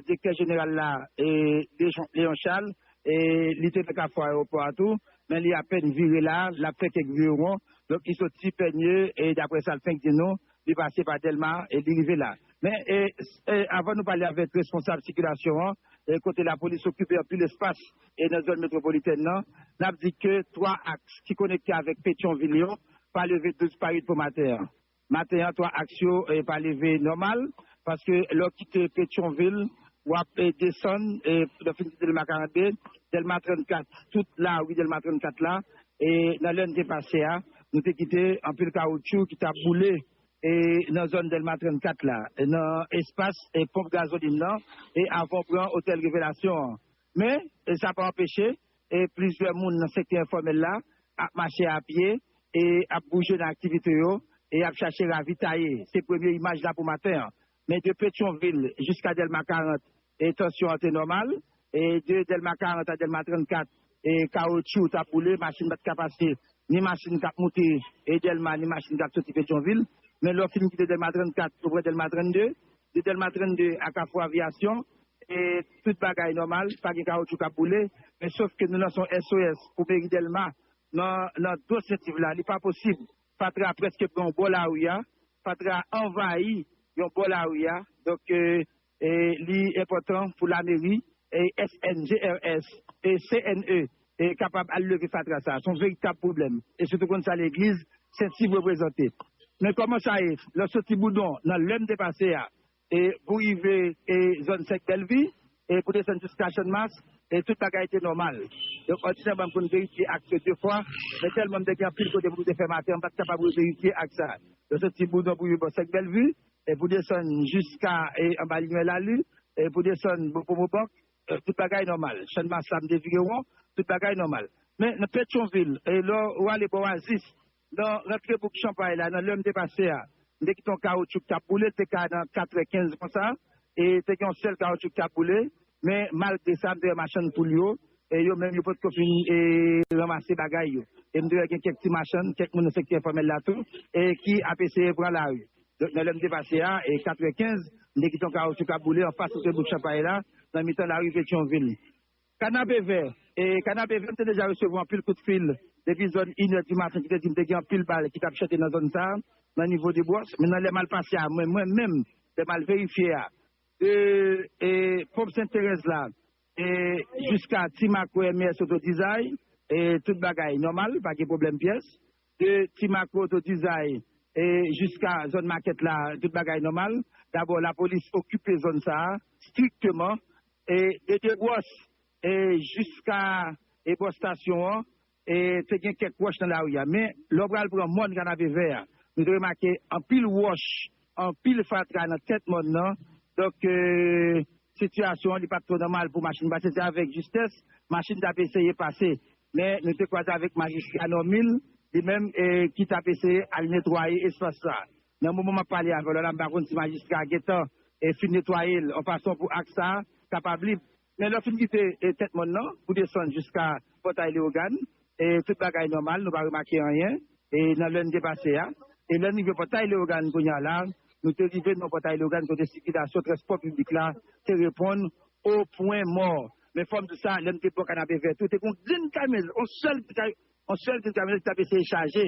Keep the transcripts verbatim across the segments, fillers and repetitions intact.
Direktè jeneral la, e, Leon Charles, e, li te nan kafou ayewopò a tou, men li apèn vire la, l ap fè kèk viwon. Donk, li soti Pènye, e daprè sa l fenk di nou, li pase pa Dèlma, e li rive la. Men, e, e, avan nou pale avèk responsab sikilasyon an, e, kote lapolis okipe anpil espas, e nan zòn metwopolitèn nan, n ap di ke twa aks ki konekte avèk Petyonvil yo pa leve douz pa uit pou maten an. Maten an, twa aks yo, e, pa leve nòmal, paske lè w kite Petyonvil, w ap, e, desann, e, lè w fin kite Dèlma karannde, Dèlma trannkat, tout lari Dèlma trannkat la, e, nan lè n te pase a, nou te kite anpil kawotchou ki t ap boule, e, nan zòn Dèlma trannkat la, e, nan espas, e, ponp gazolin nan, e, avan w pran otèl Revelasyon an. Men, e, sa pa anpeche, e, plizyè moun nan sektè enfòmèl la ap mache a pye, e, ap bouje nan aktivite yo, e ap chache ravitaye. Se premye imaj la pou maten an. Men de Petyonvil jiska Dèlma karant, e, tansyon an te nòmal. E de Dèlma karant a Dèlma trannkat, e, kawotchou t ap boule, machin pa t ka pase, ni machin k ap moute, e, Dèlma, ni machin k ap soti Petyonvil. Men lè w fin kite Dèlma trannkat, ou pran Dèlma trannde, de Dèlma trannde a Kafou Aviyasyon, e, tout bagay nòmal, pa gen kawotchou k ap boule. Men sof ke nou lanse yon S O S pou meri Dèlma nan, nan do sentiv la. Li pa posib. Fatra prèske pran yon bò lari a. Fatra anvayi yon bò lari a. Donk, e, e, li enpòtan pou lameri, e, S N G R S, e, C N E, e, kapab al leve fatra sa. Se yon veritab pwoblèm. E sitou konn sa legliz Sent Iv reprezante. Men kòman sa ye? Lè w soti Boudon, nan lè m te pase a, e pou rive, e, zòn Senk Bèlvi, e pou desann jiska Channmas, e tout bagay te nòmal. Donk, òdinèman, m konn verifye aks yo de fwa, men tèlman m te gen anpil kote pou m te fè maten, m pa t kapab reverifye aks sa. Yo soti Boudon pou rive bò Senk Bèlvi, e pou desann jiska, e, anba Limyè Lali, e pou desann bò Pwomobòk, e, tout bagay nòmal. Channmas la, m te vire won, tout bagay nòmal. Men nan Petyonvil, e lè w ale bò Oasis, nan rantre bouk Chanpay la, nan lè m te pase a, m te kite yon kawotchou k t ap boule, l te ka nan katrè kenz konsa, e te gen yon sèl kawotchou k t ap boule, men malgre sa, m te wè machann poul yo, e yo menm yo potko fin, e, ranmase bagay yo. E m te wè gen kèk ti machann, kèk moun nan sektè enfòmèl la tou, e ki ap eseye pran lari. Donk, nan lè m te pase a, e katrè kenz, m te kite yon kawotchou k ap boule anfas rantre bouk Chanpay la, nan mitan lari Petyonvil. Kanapevè, e Kanapevè, m te deja resevwa anpil kout fil depi zòn inè di maten ki te di m te gen anpil bal ki t ap chante nan zòn sa a, nan nivo de Bwòs. Men nan lè m al pase a, mwen, mwen menm, lè m al verifye a, de, e, ponp Sent Terèz la, e, jiska Ti Makwo M S Auto Design, e, tout bagay nòmal, pa gen pwoblèm pyès. De Ti Makwo Auto Design, e, jiska zòn makèt la, tout bagay nòmal. Dabò, lapolis okipe zòn sa a strikteman. E, de De Bwòs, e, jiska, e, bò estasyon an, e, te gen kèk wòch nan lari a. Men, lè w pral pran mòn Kanapevè a, nou te remake anpil wòch, anpil fatra nan tèt mòn nan. Donk, e, sitiyasyon an, li pa t twò nòmal pou machin pase. Se avèk jistès, machin t ap eseye pase. Men, nou te kwaze avèk majistra Normil, li menm, e, ki t ap eseye al netwaye espas sa. Nan moman m ap pale avè w la, m pa konn si majistra a gentan, e, fin netwaye l, yon fason pou aks sa a kapab lib. Men lè w fin kite, e, tèt mòn nan, pou desann jiska Pòtay Leyogàn, e, tout bagay nòmal, nou pa remake anyen, e, nan lè n te pase a. E lè n rive Pòtay Leyogàn kounye a la, nou te rive nan Pòtay Leyogàn kote sikilasyon transpò piblik la te reponn o pwen mò. Men fò m di w sa, lè m te bò Kanapevè tou, te gen yon grenn kamyonèt, yon sèl ti ka-, yon sèl grenn kamyonèt ki t ap eseye chaje,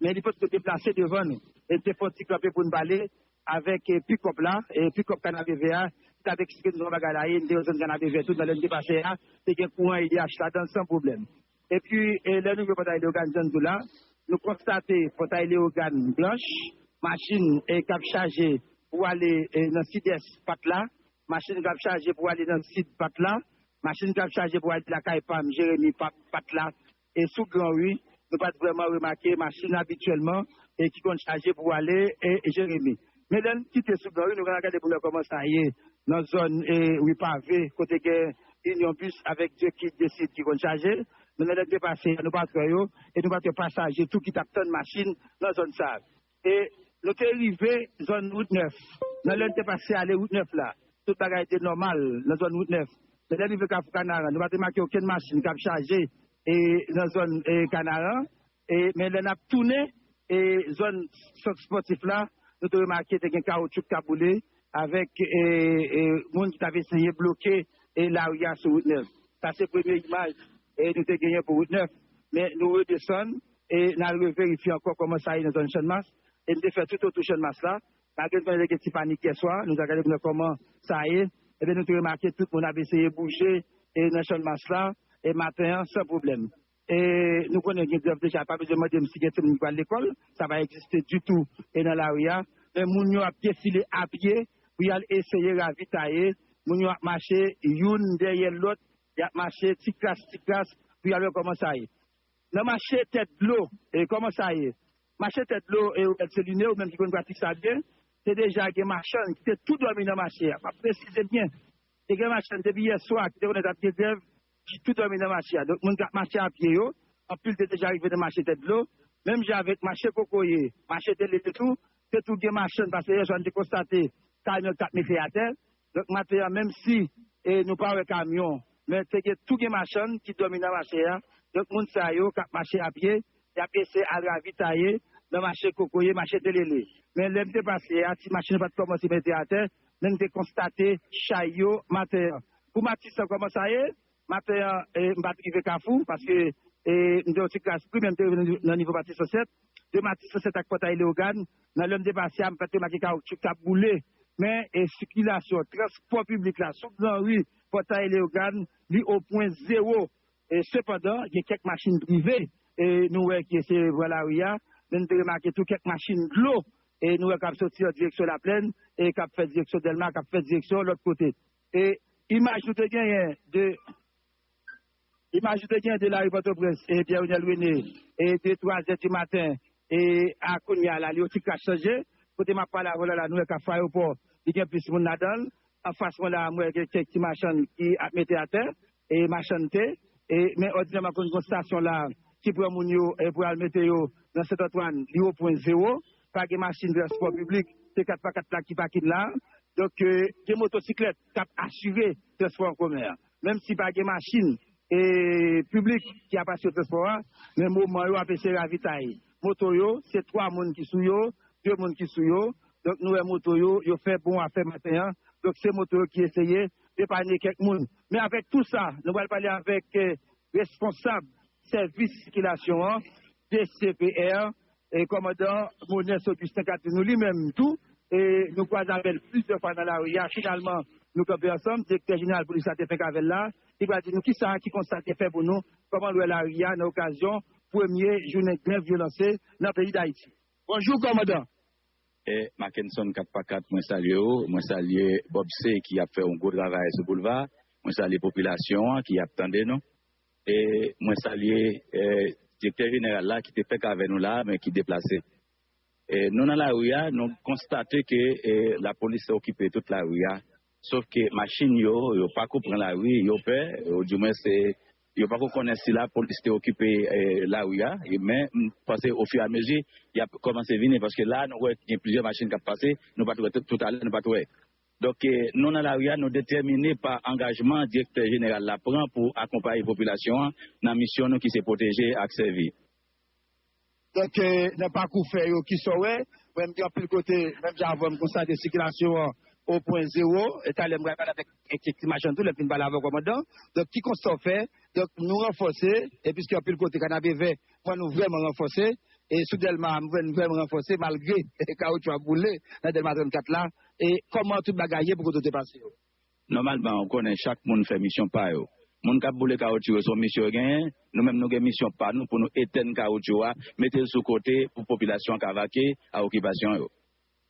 men li potko deplase devan nou. E n te fè yon ti kanpe pou n pale avèk, e, pikòp la, e, pikòp Kanapevè a, ki t ap eksplike nou kòman bagay la ye, n te wè zòn Kanapevè tou, nan lè n te pase a, te gen kouran E D H ladan l san pwoblèm. Epi, e, lè nou rive Pòtay Leyogàn, jan n di w la, nou konstate Pòtay Leyogàn blanch, machin, e, k ap chaje pou ale, e, nan sidès pa t la, machin k ap chaje pou ale nan sid pa t la, machin k ap chaje pou ale lakay pa m, Jeremi pa, pa t la, e sou Gran Ri, nou pa t vrèman remake machin abityèlman, e ki konn chaje pou ale, e, e Jeremi. Men lè n kite sou Gran Ri, nou ka gade pou n wè kòman sa ye nan zòn, e, Ri Pave, kote gen Inyon Bis avèk Dye Kit Desid ki konn chaje. Men nan lè n te pase a, nou pa t wè yo, e nou pa t wè pasaje tou ki t ap tann machin nan zòn sa a. E nou te rive zòn Wout Nèf. Nan lè n te pase ale Wout Nèf la, tout bagay te nòmal nan zòn Wout Nèf. Men lè n rive Kafou Kanaran, nou pa te make okenn machin k ap chaje, e, nan zòn, e, Kanaran. E, men lè n ap tounen, e, zòn sant espòtif la, nou te remake te gen kawotchou k t ap boule, avèk e, e, moun ki t ap eseye bloke e, lari a sou wout nèf. Sa se premye imaj e, nou te genyen pou wout nèf. Men nou redesann e n al reverifye ankò kòman sa ye nan zòn Channmas. E n te fè tout otou Channmas la. Malgre nou konnen te gen ti panik yèswa, nou t al gade pou n wè kòman sa ye. Ebyen, nou te remake tout moun ap eseye bouje e, nan Channmas la e, maten an san pwoblèm. E nou konnen gen grèv deja, pa bezwen mande m si gen timoun ki pral lekòl, sa pa egziste ditou e, nan lari a. Men moun yo ap defile a pye pou y al eseye ravitaye. Moun yo ap mache youn dèyè lòt, y ap mache ti kras, ti kras pou y al wè kòman sa ye. Nan mache Tèt Dlo, e kòman sa ye? Mache Tèt Dlo, e Wèl Seline, ou menm ki konn pratik sa byen, te deja gen machann ki te tou dòmi nan mache a. M ap presize byen, te gen machann depi yèswa ki te konnen t ap gen grèv, ki tou dòmi nan mache a. Donk, moun k ap mache a pye yo, anpil te deja rive nan mache Tèt Dlo. Menm jan avèk mache Kokoye, mache Delele tou, te tou gen machann, paske yèswa n te konstate kamyon t ap mete atè. Donk, maten an, menm si e, nou pa wè kamyon, men te gen, tou gen machann ki dòmi nan mache a. Donk, moun sa yo k ap mache a pye, y ap eseye al ravitaye nan mache Kokoye, mache Delele. Men lè m te pase a, ti machin yo pa t kòmanse mete atè, men m te konstate chay yo maten an. Pou Matisan, kòman sa ye? Maten an, e, m pa t rive Kafou, paske e, m te yon ti kras pri, men m te rive nan nivo Matisan sèt. De Matisan sèt ak Pòtay Leyogàn, nan lè m te pase a, m pa t remake kawoutchou k t ap boule. Men e, sikilasyon, transpò piblik la, sou gran ri Pòtay Leyogàn, li o pwen zewo. E, sepandan, gen kèk machin prive, e, nou wè ki eseye pran lari a, men n te remake tou kèk machin dlo, e, nou wè k ap soti an direksyon Laplèn, e k ap fè direksyon Dèlma, k ap fè direksyon lòt kote. E, imaj nou te genyen de, imaj nou te genyen de lari Pòtoprens, e, Pierre Renel René, e, de twa zè di maten, e, a kounye a la, li yon ti kras chanje. Kote m ap pale avè w la, la, nou wè Kafou Ayewopò, li gen plis moun ladan l. Anfas mwen la, mwen gen kèk ti machann ki ap mete atè, e machann te, e, men òdinèman konn gen stasyon la ki pran moun yo e pou al mete yo nan Sent Antwàn, li o pwen zewo, pa gen machin transpò piblik, se kat pa kat la ki pakin la. Donk, e, gen motosiklèt k ap asire transpò an komen an. Menm si pa gen machin e piblik ki ap asire transpò a, men moman yo ap eseye ravitay. Moto yo, se twa moun ki sou yo, de moun ki sou yo. Donk, nou wè moto yo, yo fè bon afè maten an. Donk, se moto yo ki eseye depane kèk moun. Men avèk tou sa, nou pral pale avèk e, responsab sèvis sikilasyon an, D C P R, e kòmandan Monès Augustin k ap di nou li menm tou, e nou kwaze avè l plizyè fwa nan lari a. Finalman, nou kanpe ansanm, direktè jeneral polis la te fenk avè l la, li pral di nou kisa ki konsta te fè pou nou, kòman l wè lari a nan okazyon premye jounen grèv yo lanse nan peyi Dayiti. Bonjou, kòmandan. E Mackenson kat pa kat, mwen salye w, mwen salye Bob C ki ap fè yon gwo travay sou boulva, mwen salye popilasyon an ki ap tande nou. E mwen salye e, direktè jeneral la ki te fèk avè nou la, men ki deplase. E nou nan lari a, nou konstate ke e, lapolis okipe tout lari a. Sof ke machin yo, yo pa ko pran lari, yo pè, ou di mwen se, yo pa ko konnen si lapolis te okipe e, lari a. E, men m panse ofiramezi, y ap kòmanse vini, paske la nou wè gen plizyè machin k ap pase, nou pa t wè tout, toutalè, nou pa t wè. Donk, e, nou nan lari a, nou detèmine pa angajman direktè jeneral la pran pou akonpaye popilasyon an nan misyon nou ki se pwoteje ak sèvi. Donk, e, nan pakou fè yo, kisa w wè? Mwen, m gen anpil kote, menm jan avè w, m konstate sikilasyon an o pwen zewo. E talè, m pral pale avèk kèk ti machann tou, lè m fin pale avè w, kòmandan. Donk, ki konsta w fè? Donk, nou ranfòse, e piske anpil kote, Kanapevè, mwen, nou vrèman ranfòse. E sou Dèlma, m wè n vrèman ranfòse, malgre kawoutchou ap boule nan Dèlma trannkat la. E kòman tout bagay ye pou kote w te pase yo? Nòmalman, ou konnen chak moun fè misyon pa yo. Moun k ap boule kawoutchou yo, se yon misyon yo genyen. Nou menm, nou gen misyon pa nou pou nou etèn kawoutchou a, mete l sou kote pou popilasyon an ka vake a okipasyon yo.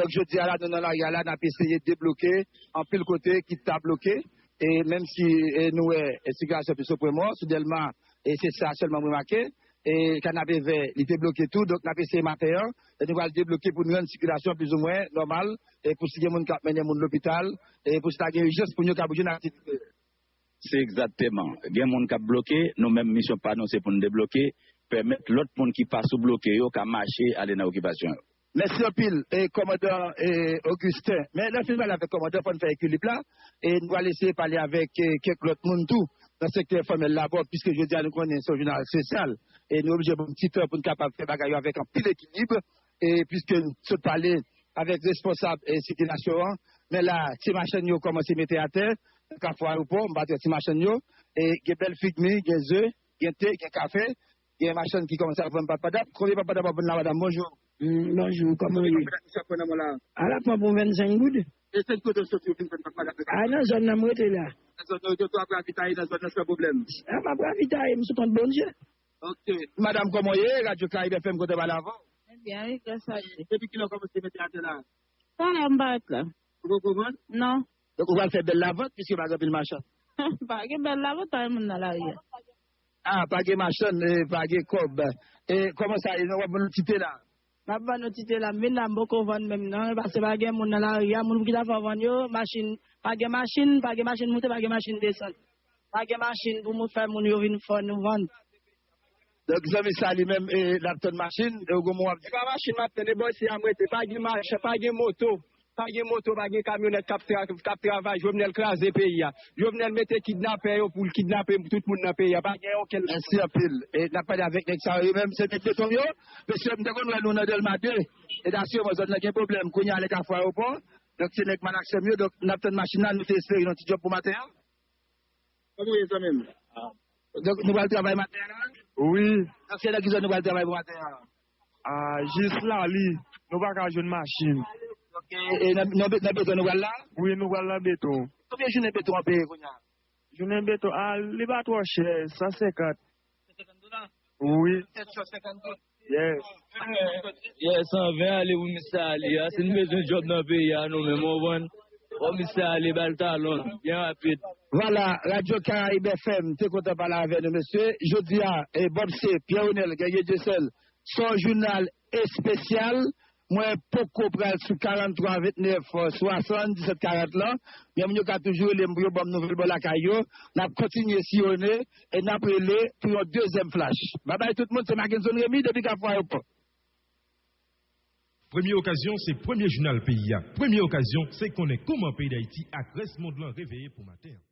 Donk, jodi a la, nou nan lari a la, n ap eseye debloke anpil kote ki ta bloke. E menm si e, nou wè e, sikilasyon plis opre mò, sou Dèlma, e se sa sèlman m remake. E Kanapevè, li te bloke tou, donk n ap eseye maten an. E nou pral debloke pou n rann sikilasyon plizoumwen nòmal. E pou si gen moun k ap mennen moun lopital, e pou si ta gen ijans pou yo ka pou jwenn aktivite. Se egzakteman. Gen moun k ap bloke, nou menm misyon pa nou se pou n debloke, pèmèt lòt moun ki pa sou bloke yo ka mache ale nan okipasyon yo. Mèsi anpil, e, kòmandan e, Augustin. Men lè n fin pale avèk kòmandan, fò n fè ekilib la. E nou pral eseye pale avèk e, kèk lòt moun tou nan sektè enfòmèl la, bon, piske jodi a nou konnen se yon jounen sosyal. E nou oblije pran ti tan pou n kapab fè bagay yo avèk anpil ekilib. E piske n sot pale avèk responsab e, sikilasyon an, Men la, ti machann yo kòmanse mete atè, nan Kafou Ayewopò, m pa t wè ti machann yo. E gen bèl figmi, gen ze, gen te, gen kafe, gen machann ki kòmanse ap vann patpadap. Konbyen patpadap w ap vann la, madanm? Bonjou. Mm, bonjou, kòman w ye? Patpadap misye ap pran nan men w la? A, l ap pran pou vennsenk goud. E se kote w soti w vin vann patpadap? A, nan zòn nan m rete la. Nan zòn nan w rete, w ap ravitaye nan zòn nan san pwoblèm? A, m ap ravitaye, m sou kont Bondye. Ok. Madanm, kòman w ye? Radyo Karayib F M kontan pale avè w. Mwen byen, wi, gras a Dye. Depi kilè w kòmanse mete atè la? Talè m parèt la. Ou poko vann? Non. Donk, ou pral fè bèl lavant, piske pa gen anpil machann. Pa gen bèl lavant, pa gen moun nan lari a. Ah, pa gen machann, e, pa gen kòb. E, kòman sa ye, non, w ap vann yon ti te la? M ap vann yon ti te la, m vin la, m poko vann menm non, paske pa gen moun nan lari a, moun pou ki ta fè w vann yo, machin, pa gen machin, pa gen machin moute, pa gen machin desann. Pa gen machin pou moun fè moun yo vin fè nou vann. Donk, zanmi sa li menm, e, l ap tann machin, e, ou gon moun w ap di. Se pa machin m ap tann, e bò isi a m rete, pa gen machin, pa gen moto, pa gen moto, pa gen kamyonèt k ap tra-, k ap travay, Jovenel kraze peyi a. Jovenel mete kidnapè yo pou l kidnape tout moun nan peyi a, pa gen okenn. Mèsi anpil. E n ap pale avèk nèg sa yo, yo menm se nèg beton yo. Mesye, m te konn wè nou nan Dèlma de. E dasyèman, zòn nan gen pwoblèm. Kounye a, lè Kafou Ayewopò. Donk, se nèg Manaksèm yo. Donk, n ap tann machin nan, nou te espere yon ti djòb pou maten an. Kòman w ye, zanmi m? Donk, nou pral travay maten an la? Wi. Donk, se nan ki zòn nou pral travay pou maten an? Ah, jis Lali, nou pa ka jwenn machin. Ok, e nan, nan, nan beton nou pral la? Wi, nou pral nan beton. Konbyen jounen beton an peye kounye a? Jounen beton, ah, li pa twò chè, san senkant. Wi. Tèt cho, senkant goud. Yes. Yes, san ven ale pou misye ale a. Si n bezwen djòb nan peyi a, nou menm, w konprann? Fò misye ale, ba l talon, byen rapid. Vwala, Radyo Karayib F M te kontan pale avè nou, mesye. Jodi a, e, Bob C, Pierre Renel, Guerrier Dieuseul, se yon jounal espesyal. Mwen poko pral sou karant twa vennèf, swasanndisèt karant lan. Men moun yo ka toujou rele m pou yo ban m nouvèl bò lakay yo. N ap kontinye siyonnen e n ap rele pou yon dezyèm flash. Babay tout moun, se Mackenson Remy depi Kafou Ayewopò. Premye okazyon, se premye jounal peyi a. Premye okazyon, se konnen kòman peyi Dayiti ak rès mond lan reveye pou maten an.